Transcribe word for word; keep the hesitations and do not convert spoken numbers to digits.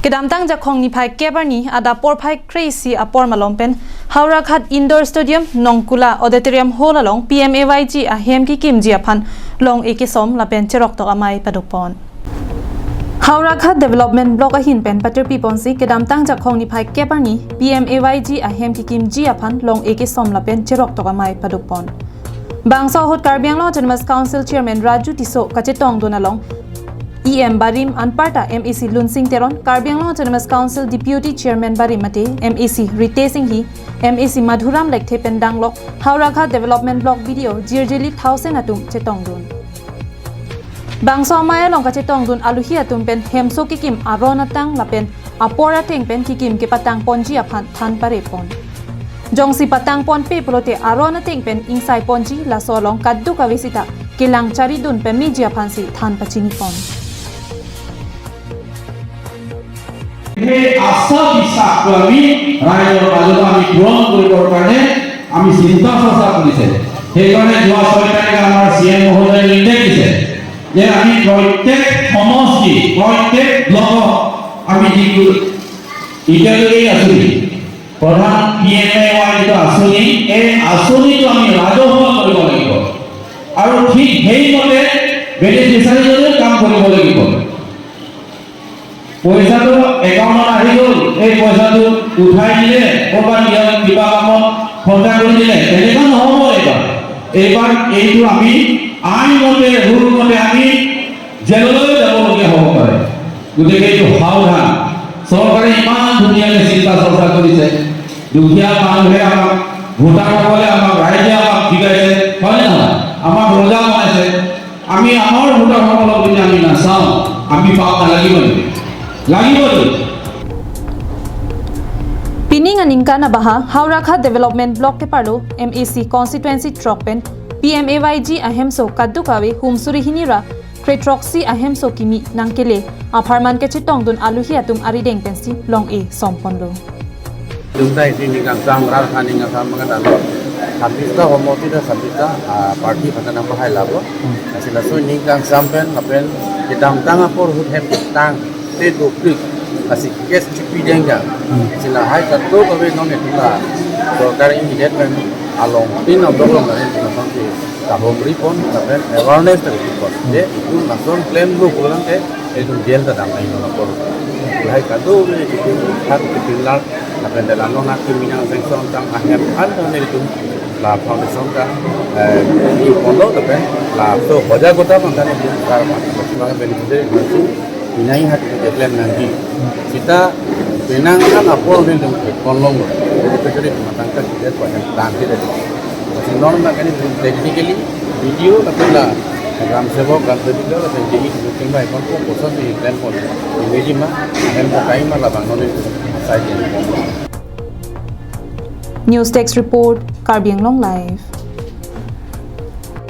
Kedamtang Jakhong niphai kep arni adap porphai kre-isi apor malom pen Howraghat Indoor Stadium, Nongkula Auditorium Hall along P M A Y G ahem kekimji aphan long-e kesom lapen cheroktok amei padopon. Howraghat Development Block ahin pen patirpi ponsi kedamtang Jakhong niphai kep arni P M A Y G ahem kekimji aphan long-e kesom lapen cheroktok amei padopon. Bangso ahut Karbi Anglong Autonomous Council Chairman Raju Tisso kachetongdun along E M barim anparta M A C Lunsing Teron, Karbi Anglong Autonomous Council Deputy Chairman barim mate M A C Ritesh Enghi, M A C Madhuram Lekthe pen danglok Howraghat Development Block B D O Jirjili Thaosen atum chetongdun. Bangso amei along kachetongdun aluhi atum pen hemso kekim aron atang lapen apor ateng pen kekim kepatang ponji aphan than parepon. Jongsi patang ponpe pulote aron ateng pen ingsai ponji, laso along kadokave sita kelang charidun pemeji aphansi than pachinipon. সেই আশা বিশ্বাসটো আমি ৰাইজৰ মাজত আমি পূৰণ কৰিবৰ কাৰণে আমি চিন্তা চৰ্চা কৰিছে। সেইকাৰণে যোৱা ছয় তাৰিখে আমাৰ চি এম মহোদয়ে নিৰ্দেশ দিছে যে আমি প্ৰত্যেক সমষ্টি, প্ৰত্যেক ব্লকত আমি যিটো এতিয়ালৈকে এই আঁচনি, প্ৰধান পি এম এ ৱাই যিটো আঁচনি, এই আঁচনিটো আমি ৰাজহুৱা কৰিব লাগিব আৰু ঠিক সেইমতে বেনিফিচিয়াৰীজনেও কাম কৰিব লাগিব। পইচাটো একাউণ্টত আহি গ'ল, এই পইচাটো উঠাই দিলে, ক'ৰবাত ইয়াত কিবা কামত খৰচা কৰি দিলে, তেনেকুৱা নহ'ব এইবাৰ। এইবাৰ এইটো আমি আইন মতে, ৰুল মতে আমি জেললৈ যাবলগীয়া হ'ব পাৰে। গতিকে এইটো সাৱধান। চৰকাৰে ইমান ধুনীয়াকৈ চিন্তা চৰ্চা কৰিছে, দুখীয়া মানুহে আমাক ভোটাৰসকলে আমাক, ৰাইজে আমাক জিকাইছে, হয়নে নহয়? আমাক ৰজা বনাইছে। আমি আমাৰ ভোটাৰসকলক যদি আমি নাচাওঁ, আমি পাপ নালাগিব নেকি? লাগিবই। Pining aningkan abaha Howraghat Development Block keparlo M A C Constituency throk pen P M A Y G ahemso kadokave hum suri hini ra kre throksi ahemso kimi nangkele apharman kachetongdun aluhi atum arideng pensi long-e somponlo. Jumta isi ningkangsam, rat ha ningkangsam makan alo. Sabista homoti ta sabista, ah, party kata nang bahai labo. Asi laso ningkangsam pen, lapen kedamtang apor ahut hem tang te dopik. Asi case chipi dengga. Asi lahai kadokave non itum la sorkar immediate pen along tin abdok long karen tum si kahumri pon, lapen awareness ta ri pon. Je itum lason claim lo pulang ke itum jail ta dam nai non apor. Lahai kadokave itum hat itum lar, lapen dela non akimi nang sanction tang ahem an tang itum la foundation ta, eh, i pon lo, lapen laso hoja gota mangkan itum kar ma, lapen beneficiary langsung pinai hat itum claim nangji. Sita penang kan apor itum pon long lo. Beneficiary matang ta kita ko ahem tang kita. Asi non ma kani technically B D O lapen la Gram Sevak, Gram Sevika lapen J E itum bai kon ko koson si claim pon. Imeji ma, hem ko kai ma labang non sai jen. News Desk Report, Karbi Anglong Live.